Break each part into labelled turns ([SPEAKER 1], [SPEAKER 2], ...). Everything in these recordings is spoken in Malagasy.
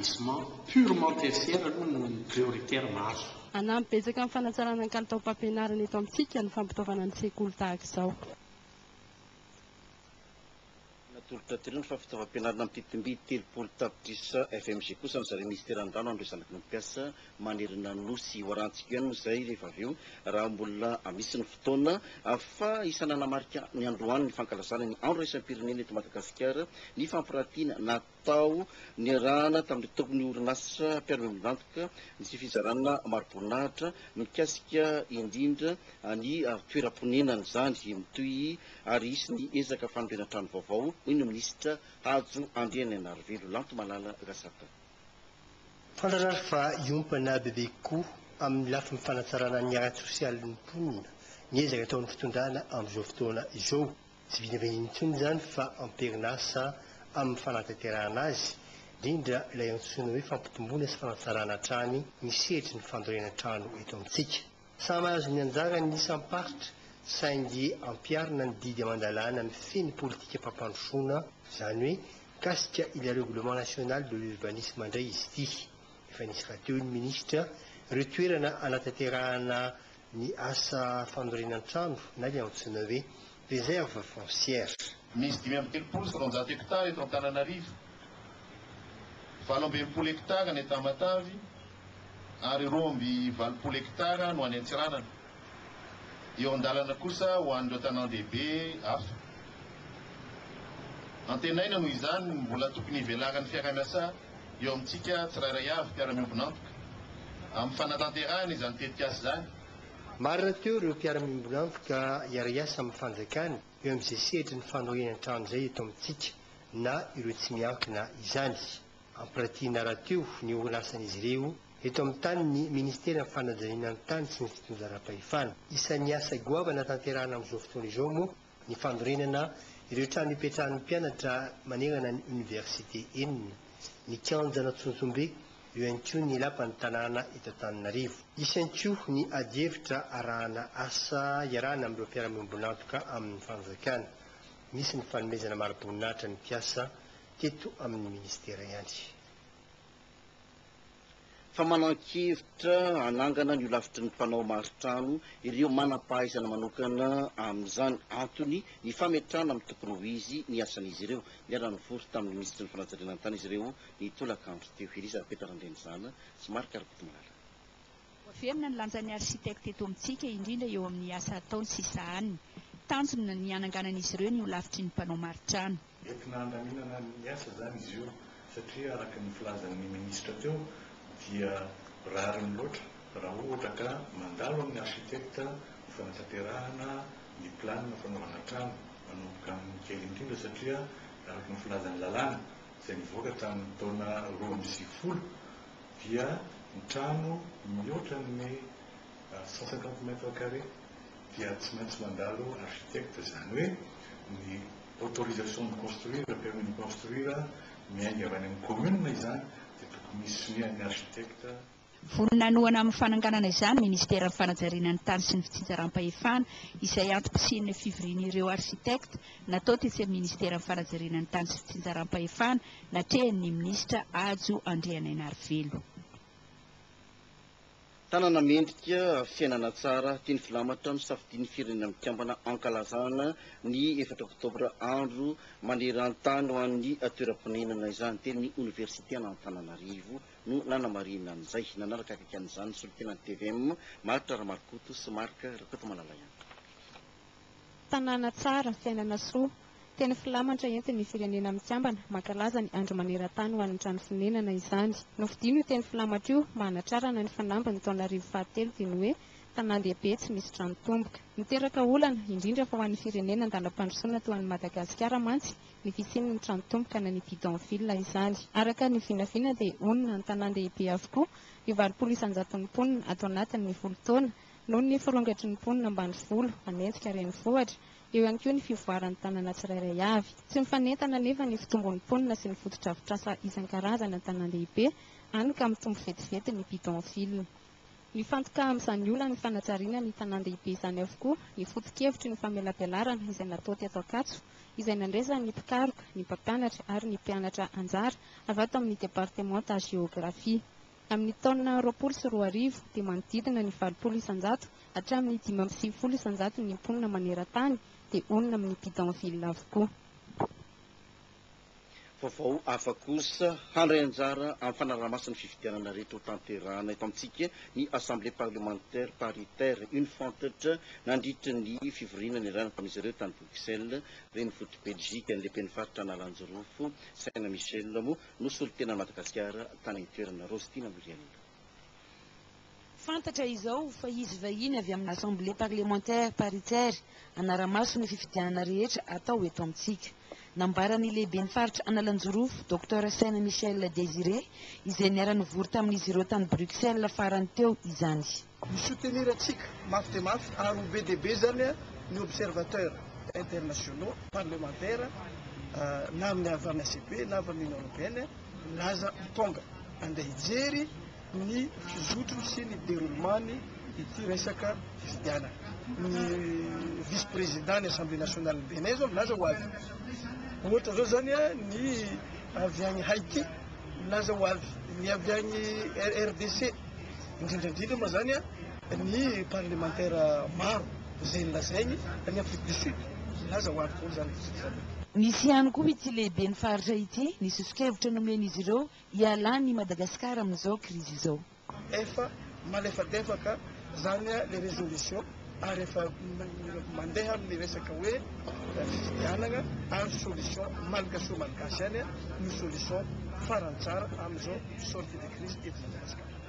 [SPEAKER 1] établissement purement tertiaire aloha no prioritaire mahazo.
[SPEAKER 2] Hanampy betsaka amin'ny fanatsarana ny kalitaom-pampianarana eto amintsika ny fampitaovana ny sekoly tahaka izao.
[SPEAKER 3] Natolotra teo fa fitaovam-pianarana mitentim-bidy 30 tapitrisa FMG kosa no zarain'ny minisiteran'ny rano amin'ireo zanaky ny mpiasa manerana ny Nosy. Ho arahantsika ihany moa izay rehefa avy eo raha mbola misy ny fotoana. Fa isan'ny nanamarika ny androany ny fankalazana ny andro iraisam-pirenena eto Madagasikara ny fampiratiana natao niarahana tamin'ireo tompon'ny orinasa mpiara-miombon'antoka ny fizarana mari-boninahitra mikasika indrindra ny toeram-ponenana izany. Mitohy ary hisy ny ezaka fanorenan-trano vaovao, hoy ny minisitra Hajo Andrianainarivelo Lantomalala Rasata.
[SPEAKER 4] Fantatra ary fa hiompana bebe kokoa amin'ny lafiny fanatsarana ny ara-tsosialin'ny mponina ny ezaka ataon'ny fitondrana amin'izao fotoana izao. Tsy vinavina intsony izany fa am-perinasa amin'ny fanatanterahana azy, indrindra ilay antsoina hoe fampitomboana sy fanatsarana hatrany ny sehatry ny fanorenan-trano eto amintsika. Samy mahazo ny anjarany ny isam-paritra, saingy ampiharina ny didy aman-dalàna mifehy ny politikam-pampandrosoana, izany hoe mikasika ilay Règlement national de l'urbanisme indray izy ity. Efa nisy rahateo ny minisitra ireo toerana hanatanterahana ny asa fanorenan-trano na ilay antsoina hoe réserve foncière.
[SPEAKER 5] Misy 235 hektara eto Antananarivo, 68 hektara any Tamatave ary 82 hektara no any Antsiranana. Eo an-dalana kosa ho an'ireo tanàn-dehibe hafa. Antenaina noho izany ny mbola tokony hivelaran'ny fiaraha-miasa eo amintsika tsirairay avy mpiara-miombon'antoka amin'ny fanatanterahana izany tetikasa izany.
[SPEAKER 4] Maro rahateo ireo mpiara-miombon'antoka hiara-hiasa amin'ny fanjakana eo amin'izay sehatry ny fanorenan-trano izay eto amintsika na ireo tsy miankina izany. Ampiratiana rahateo ny orinasan'izy ireo eto amin'ny tany ny ministeran'ny fanajariana ny tany sy ny fitsinjaram-pahefana. Isan'ny asa goavana tanterahana amin'izao fotoana izao moa ny fanorenana ireo trano ipetrahan'ny mpianatra manerana ny oniversite enina, ny kianjan'Antsonjombe, eo ihany koa ny lapan'ny tanàna eto Antananarivo. Hisy ihany koa ny adihevitra arahana asa iarahana amin'ireo mpiara-miombon'antoka amin'ny fanjakana. Nisy ny fanomezana mari-boninahitra ny mpiasa teto amin'ny minisitera ihany.
[SPEAKER 3] Fa manan-kevitra hanangana ny holafitry ny mpanao maritrano ireo manam-pahaizana manokana amin'izany. Antony ny fametrahana amin'ny tokony ho izy ny asan'izy ireo. Niara-nivory tamin'ny minisitry ny fanajariana ny tany izy ireo ny tolakandro teo. Elizabeth Randrianizana sy Marc Rakotomalala.
[SPEAKER 6] Ho averina ny lanjan'ny architecte eto amintsika, indrindra eo amin'ny asa ataony sy sahaniny. Tanjona ny hananganan'izy ireo ny holafitry ny mpanao maritrano.
[SPEAKER 7] Entina handaminana ny asa izany izy io satria araka ny filazan'ny minisitra teo dia rariny loatra raha ohatra ka mandalo amin'ny architecte ny fanatanterahana ny planina fanaovana trano manomboka amin'ny kely indrindra satria araka ny filazan'ny lalàna izay nivoaka tamin'ny taona 92 dia ny trano mihoatra ny 150 mètres carrés dia tsy maintsy mandalo architecte, izany hoe ny autorisation de construire, permis de construire miainga avy any amin'ny commune izany dia tokony hisy sonian'ny architecte.
[SPEAKER 6] Vonona hanohana amin'ny fananganana izany ny Ministeran'ny Fanajariana ny Tany sy ny Fitsinjaram-pahefana, izay antom-pisian'ny fivorian'ireo architectes natao tetsy amin'ny Ministeran'ny Fanajariana ny Tany sy Fitsinjaram-pahefana, natrehin'ny Minisitra Hajo Andrianainarivelo.
[SPEAKER 3] Tanana mendrika, fiainana tsara, teny filamatra nosafidian'ny Firenena Mikambana hankalazana ny efatra oktobra andro maneran-tany ho an'ny toeram-ponenana izany. Teny Oniversiten'Antananarivo no nanamarihina an'izay. Nanaraka akaiky an'izany ny solontenan'ny tvm, Maharitra Ramarikoto sy Marc Rakotomalala ihany.
[SPEAKER 8] Tanàna tsara, fiainana soa. Teny filamatra entin'ny Firenena Mikambana mankalaza ny Andro maneran-tany ho an'ny trano fonenana izany. Nofidiana io teny filamatra io mba hanatrarana ny fanambin'ny taonarivo fahatelo dia ny hoe tanàn-dehibe tsy misy trano tomboka. Miteraka olana, indrindra fa ho an'ny firenena andalam-pandrosoana toa an'i Madagasikara mantsy ny fisian'ny trano tomboka na ny bidonville izany. Araka ny vinavina dia honina an-tanàn-dehibe avokoa ny 80 isan-jaton'ny mponina ato anatin'ny folo taona Noho ny firongatry ny mponina ambanivolo hanenjika renivohitra, eo ihany koa ny fivoaran'ny tanàna tsirairay avy. Tsy mifanentana anefa ny fitombon'ny mponina sy ny fotodrafitrasa isan-karazany an-tanàn-dehibe, hany ka mitombo vetivety ny bidonville. Mifantoka amin'izany olan'ny fanajariana ny tanàn-dehibe izany avokoa ny foto-kevitry ny famelabelarana izay natao teto Ankatso, izay nandraisan'ny mpikaroka, ny mpampianatra ary ny mpianatra anjara avy ato amin'ny departemanta Jeografia. Amin'ny taona 2020 dia manodidina ny 80% hatramin'ny 95% ny mponina maneran-tany dia honina amin'ny bidonville avokoa.
[SPEAKER 3] Vaovao hafa kosa, handray anjara amin'ny fanaraha-maso ny fifidianana rehetra ho tanterahana eto amintsika ny Assemblée parlementaire paritaire. Io ny fantatra nandritra ny fivoriana niarahana tamin'izy ireo tany Bruxelles, renivohitr'i Belgique. Ny lehiben'ny faritra Analanjirofo, Saina Michel moa no solontenan'i Madagasikara tany an-toerana. Rostina Muriel.
[SPEAKER 9] Fantatra izao fa hisy vahiny avy amin'ny Assemblée parlementaire paritaire hanara-maso ny fifidianana rehetra atao eto amintsika. Nambaran'ny lehiben'ny faritra Analanjirofo, Docteur Saina Michel Désiré, izay niara-nivory tamin'izy ireo tany Bruxelles farany teo izany.
[SPEAKER 10] Mi-soutenir antsika mafy dia mafy ary ho be dia be izany ny observateurs internationaux parlementaires na amin'ny avy amin'ny ACP na avy amin'ny Union Européenne milaza ho tonga handeha hijery ny fizotro sy ny déroulement-ny ity resaka fifidianana. Ny vice président ny Assemblée nationale ny Bénin zao milaza ho avy. Ohatra zao zany ny avy any Haïti milaza ho avy, ny avy any RDC, indrindra indrindra moa zany ny parlementaire maro izay nolazainy any Afrique du Sud milaza ho avy daholo zany.
[SPEAKER 9] Nisy ihany koa ity lehiben'ny faritra ity ny soso-kevitra nomen'izy ireo hialan'i Madagasikara amin'izao krizy izao.
[SPEAKER 10] Efa malefadefaka zany le résolution ary efa mandeha amin'ny resaka hoe fifidianana ary solution malgacho-malgache ihany no solution farany tsara amin'izao sortie de crise eto Madagasikara.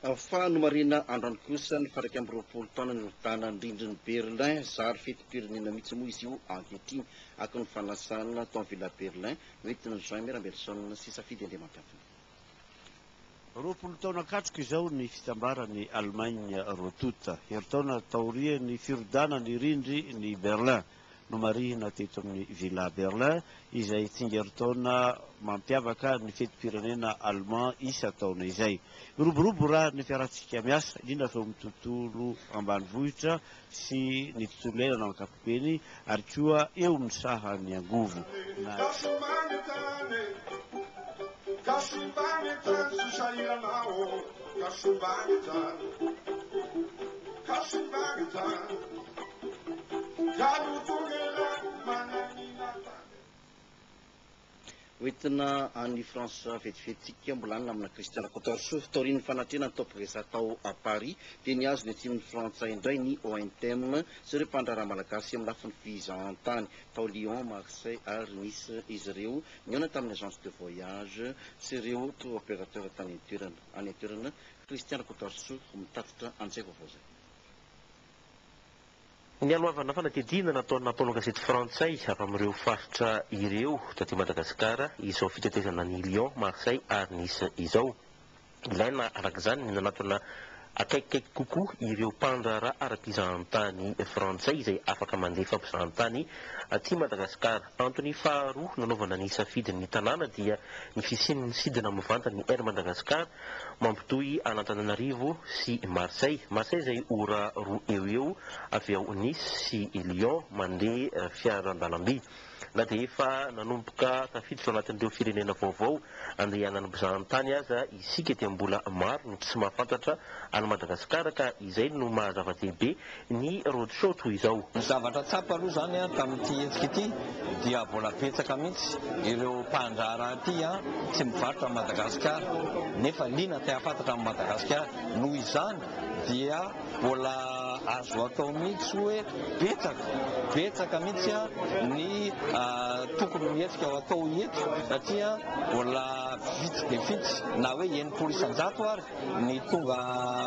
[SPEAKER 3] Fa nomarihina androany kosa ny faha 21 taona nirodanan'ny rindrin'i Berlin. Zary fetim-pirenena mihitsy moa izy io ankehitriny. Akon'ny fanasana tao amin'ny Villa Berlin noentin'i Jean Ramberson sy Safidy Andriamampiantina.
[SPEAKER 11] 20 taona katroka izao ny fitambaran'i Allemagne roa tonta. Herintaona taorian'ny firodanan'ny rindrin'i Berlin. Nomarihina teto amin'ny Villa Berlin izay tsingerin-taona mampiavaka ny fetim-pirenena allemand isan-taona izay. Miroborobo raha ny fiarahantsika miasa, indrindra fa eo amin'ny tontolo ambanivohitra sy ny tontolo iainana ankapobeny ary koa eo amin'ny sahan'ny angovo. Na.
[SPEAKER 3] Hoentina any France vetivety mbola any namana Christian Rakotoarisoa. Taorian'ny fanatrehana ny Top Resa tao à Paris dia nihazo ny atsimon'ny Frantsa indray ny ONTM sy ireo mpandraharaha malagasy amin'ny lafiny fizahantany tao Lyon, Marseille ary Nice izy ireo. Nihaona tamin'ny agence de voyage sy ireo tour opérateur tany an-toerana. Any an-toerana Christian Rakotoarisoa mitatitra an'izay vaovao izay.
[SPEAKER 12] Nialohavana fanadihadiana nataona mpanao gazety frantsay avy amin'ireo faritra ireo taty Madagasikara izao fitetezana ny Lyon, Marseille ary Nice izao. Ilaina araka izany ny nanatona akaikikaiky kokoa ireo mpandraharaha ara-pizahantany frantsay izay afaka mandefa mpizahantany aty Madagasikara. Antony faharoa nanaovana ny safidin'ny tanàna dia ny fisian'ny sidina mivantana ny Air Madagascar mampitohy an'Antananarivo sy Marseille. Marseille izay ora roa eo eo avy ao Nice sy Lyon mandeha fiaran-dalamby. Na dia efa nanomboka tafiditra ao anatin'ireo firenena vaovao andehanan'ny mpizahantany aza isika dia mbola maro no tsy mahafantatra an'i Madagasikara ka izay no maha zava-dehibe ny road show toy izao.
[SPEAKER 13] Ny zavatra tsapa aloha izany tamin'ity hetsika ity dia mbola betsaka mihitsy ireo mpandraharaha aty tsy mivarotra amin'i Madagasikara nefa liana te hahafantatra amin'i Madagasikara. Noho izany dia mbola azo atao mihitsy hoe betsaka, betsaka mihitsy ny tokony mihetsika ho atao eto satria mbola vitsy dia vitsy na hoe 60% ary ny tonga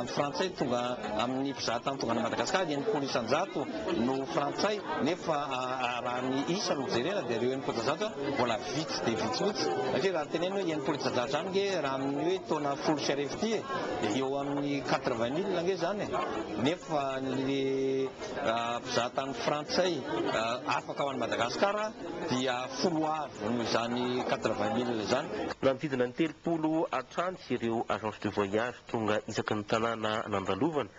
[SPEAKER 13] frantsay tonga amin'ny mpizahatany tonga any Madagasikara, 60% no frantsay nefa raha ny isa no jerena dia ireo 60% mbola vitsy dia vitsy mihitsy satria raha tenenina hoe 60% izany nge raha amin'ny hoe taona 2010 ity e, dia eo amin'ny 80 000 nge izany e, nefa ny mpizahatany frantsay afaka ho any Madagasikara dia dia folo avo noho izany 80 000 izany.
[SPEAKER 12] Nanodidina ny 30 hatrany ireo agence de voyage tonga isaky ny tanàna nandalovana.